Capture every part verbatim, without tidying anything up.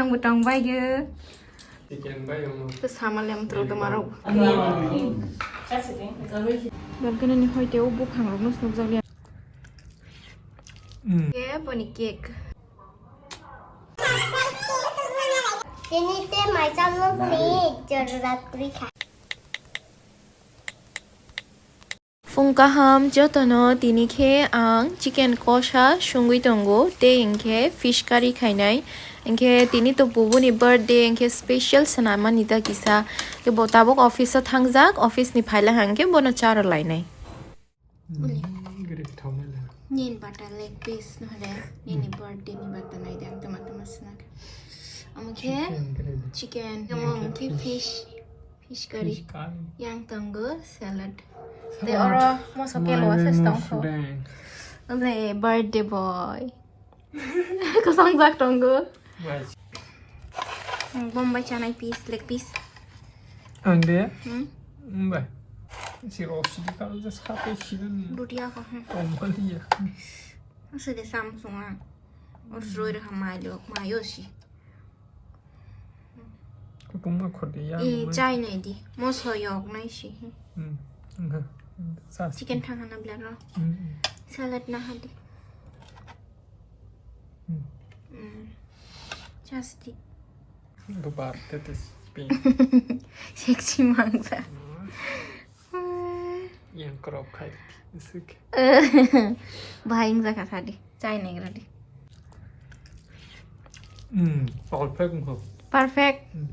Ang bwtang bai ge. Chicken bai omo. To sama lem tro do maro. Balcony ni hoite o buphang rok no snukjak ya. Ye boni cake. Tini te mai cham lo ni jorra kuri kha. Phung kaham jotono, tini khe ang chicken kosha sungwi tongo, tei hinkhe fish curry khainai. Hinkhe tini to bubuni birthday, hinkhe special swnamani ta kisa. Khe bo tabuk office o thangjak, office ni phaila hinkhe bono charo lainai. Uli. Gari khe thok nai le. Nini bata leg piece no hore, nini birthday ni bata nai de, ang tama tama snak. Omo khe chicken, omo khe fish. Fish curry. Fish curry. Yang tongo salad. Salad. Tei oro moso kelo se tongkho. Ule birthday boy. Kosong jak tongo. Bombay chanai piece, leg piece. Ang de? Hmm? Mbai. Si rok si kal ja sate si. Budia ko. Omalia. Asa de Samsung a. Or sroi ra mailo, mayo si. Kutung ma khode ya. E, chai nai di. Moso yok nai si. Hmm. Chicken thang hana bla ro. Hmm. Salad na hadi. Hmm. Hmm. Just di. Bubar tetes pin. Sexy mangsa. Yang crop khai. Isik. Bahai wngjakha sadi. Chai negra di. Hmm, perfect wngkha. Perfect. Hmm.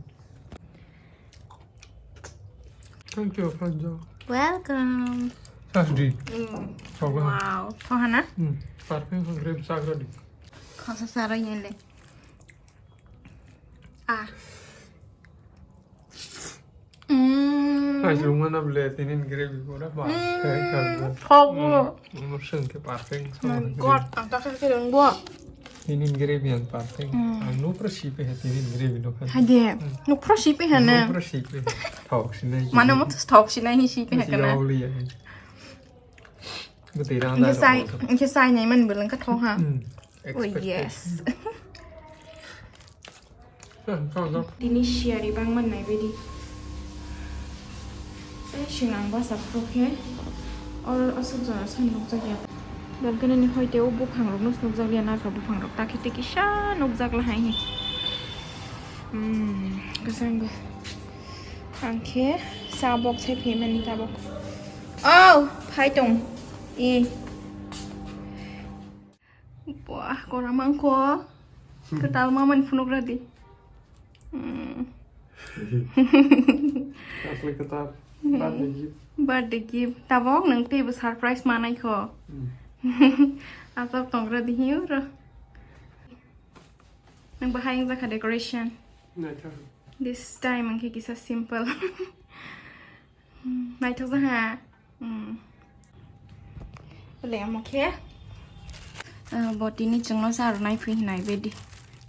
Thank you, Franjo. Welcome. Sadi. Hmm. Wow. Thohana? Hmm. Perfect wngkha, grape sagra di. Khosa sara yele. Ah. Mm. Ai, sungma na ble, tinin gravy pura ba. Mm. Thok bo. Mo sung ke perfect. My God, ang tak tak dong bo. Tinin gravy yang perfect. Mm. Ang no pro sipe he tinin gravy no kan. Hade, no pro sipe he ne. No pro sipe. Thok sinai. Mana mo thok sinai hi sipe he kana. Yauli ya. Gutira na. Ke sai, ke sai nai man bulang ka thok ha. Mm. Oh, yes. Tini siyari bangma naibaidi. Tei swnang basa phuru khe oro aswk jora san nukjakya. Balcony ni hoite o buphang rokno nukjakya, nakha buphang rok ta khe tei kisa nukjak lahai. Hmm, kwchangbo. Ang khe cha bok sai phaimani tabok. Oh, phai tong. E. Wah, kora mangko. Kwtal mamani phunukra di. Hmm. Asli kwtal. Hmm. Birthday gift. Birthday gift. Tabok nang teibo surprise manai kho. Hmm. Asap tongra di hiyo ro. Nang bahai wngjakha decoration. Naithok. This time ang khe kisa simple. Hmm, naithok jakha. Hmm. Bole amo khe, ah, botini chwngno sa rwnai phi hinai bedi.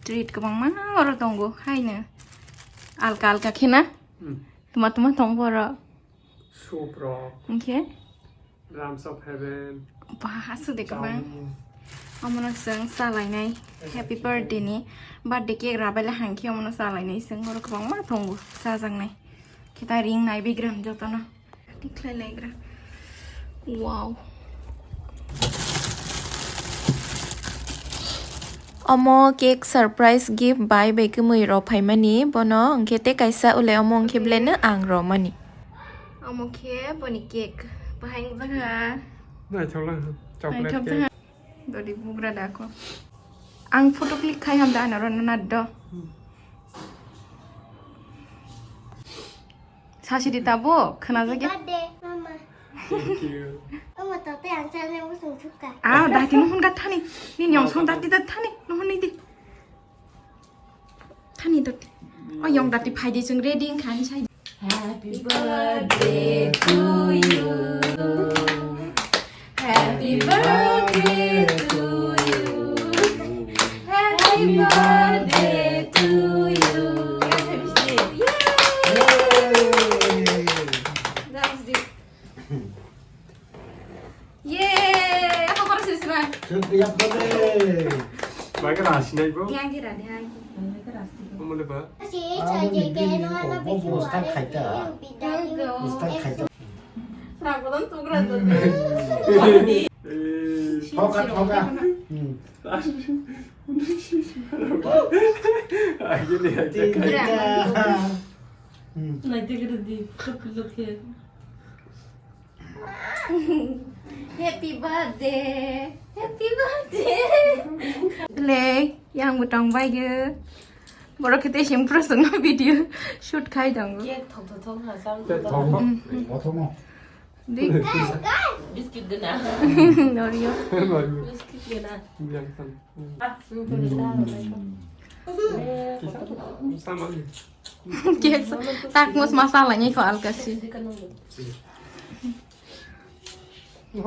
Treat kwbangma oro tongo, haino. Alka alka khe na? Hmm. Tuma tuma tongo oro. Soup rok. Hwnkhe? Drums of Heaven. Ba, aswk de kwbang. Chao. Omono chwng chalainai. Happy birthday ni. Birthday cake rabaila hangkhe omono chalainai chwng. Oro kwbangma tongo chajaknai. Khe ta ring nai bigram jotono. Tikhlai laigra. Wow. Omo cake surprise gift bai bai kwmwi rw phaimani bono, hwnkhe tei kaisa ulai omo hwnkhe belai no ang rwmani. Omo khe boni cake. Bahai wngjakha. Naithok lang, chocolate cake. Dori bugra da ko. Ang photo click khai ham da ano rw na do. Hmm. Sasi di tabo, khna jagya. Happy birthday, mama. Thank you. Mama, tote ang channel mo sung thukka. Ah, dati nuhun ga thani. Ni nyong song dati da thani. Nuhun ni di. Thani dati. O yong dati phai di, chwng ready wngkha ni sai. Happy birthday to you. Happy birthday to you. Happy birthday to you. Yay! That's the Yay! Ako koro sisra. Siyempre, yapma de. Baik, rasi nai, bro. Yang kira deh, yang kira. Mole ba? Bostan khaita. Bostan khaita. Thoka, thoka. Hmm. Ayo ni aja. Tinta. Hmm. Happy birthday. Happy birthday. Le, yang butong bai ge. Borok kete sim prosong video shoot khai dong. Cake thok thok thok na sam. Cake thok thok. Hmm. Thok thok no. Di. Biscuit gana. Norio. Norio. Biscuit gana. Yang sam. Kesa, tak mus masalah ni ko alkasi.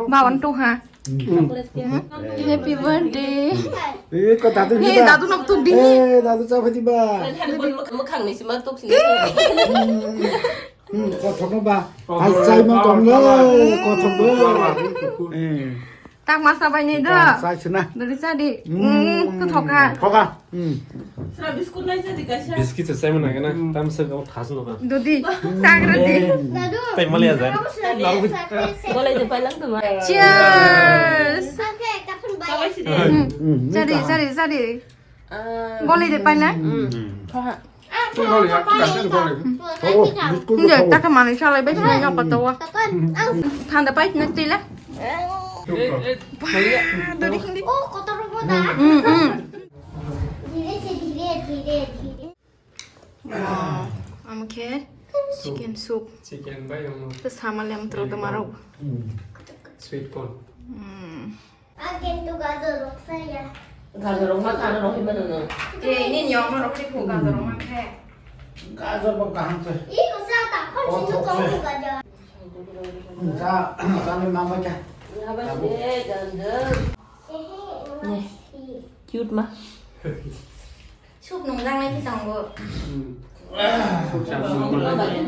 Bawan tu ha. Happy birthday. Eh, ko dadu ni. Dadu nok tu di. Eh, dadu cha phadi ba. Mukhang ni sima tuk sini. Hmm, kothok no ba. Hai chai ma tong le, kothok bo. Eh. Tak masa bai ni da. Chai sina. Dori cha di. Hmm, kothok ha. Koka. Hmm. Sra biscuit nai cha di kaisa. Biscuit se chai mana kana? Tam se go thas no ka. Dodi, sagra di. Tai mali aja. Bolai de palang tu ma. Cheers. Chari, chari, chari. Bolai de palang. Thoha. Hindi, taka mani salai bai sini nyok patawa. Thanda pai na tila. Dori hindi. Oh, kotor rogo da. Hmm, hmm. Dhire se dhire, dhire, dhire. Wow, amo khe chicken soup. Chicken bai omo. To sama lem tro to maro. Sweet corn. Hmm. Agen to gajor rok saya. Gajor rok ma khana rok hima nono. Eh, ni nyong ma rok ko gajor rok ma khe. Gajor bo kaham se. I ko sa ta khon si to kong gajor. Sa, sa le ma ba cha. Haba de gajor. Cute ma. Soup nungjaknai khe tongo. Soup nungjaknai.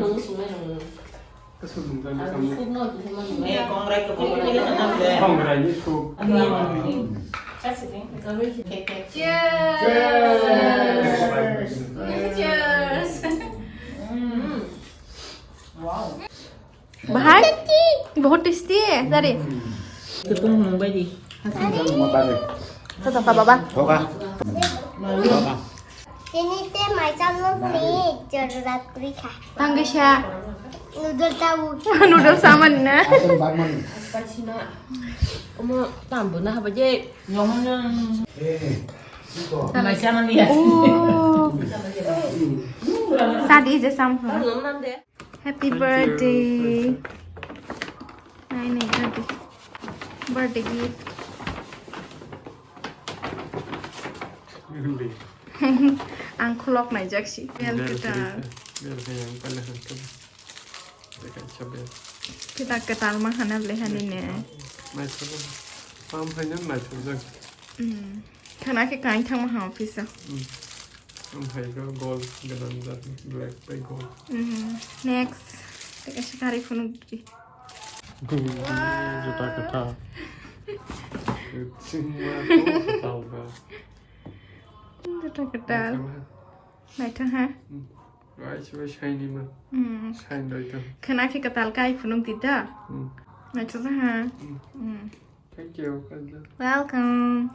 Soup nungjaknai tamo. Kongrai ni soup. Cheers. Cheers. Wow. Bahai? Bahut tasty, dari. Ketung mung bai di. Tata pa baba. Thoka. Tini te mai cham ni jorrat kuri kha. Tangkisa. Noodle tabu. Noodle saman na. Omo tambo na haba je. Mai cham ni ya. Oh. Sadi je sam. Happy birthday. Nai nai birthday. Birthday gift. Ang khulok nai jak si. Bel kwtal. Bel hai ang pala hai to. Bel hai cha bel. Kita kwtal ma hana ble hani ne. Nai cha bel. Pam hai nai cha jak. Hmm. Khana khe kain thangma ha office o. Hmm. Omohai khe gold gwnang jat black bai gold. Hmm. Next. Tei kaisa kari phunuk di. Juta kwthar. Chwngma to kwtal ba. Juta kwtal. Naithok ha? Hmm. Bai se bai saini ma. Hmm. Sain doi to. Khana khe kwtal kai phunuk di ta. Hmm. Naithok ha? Hmm. Hmm. Thank you, Kajal. Welcome.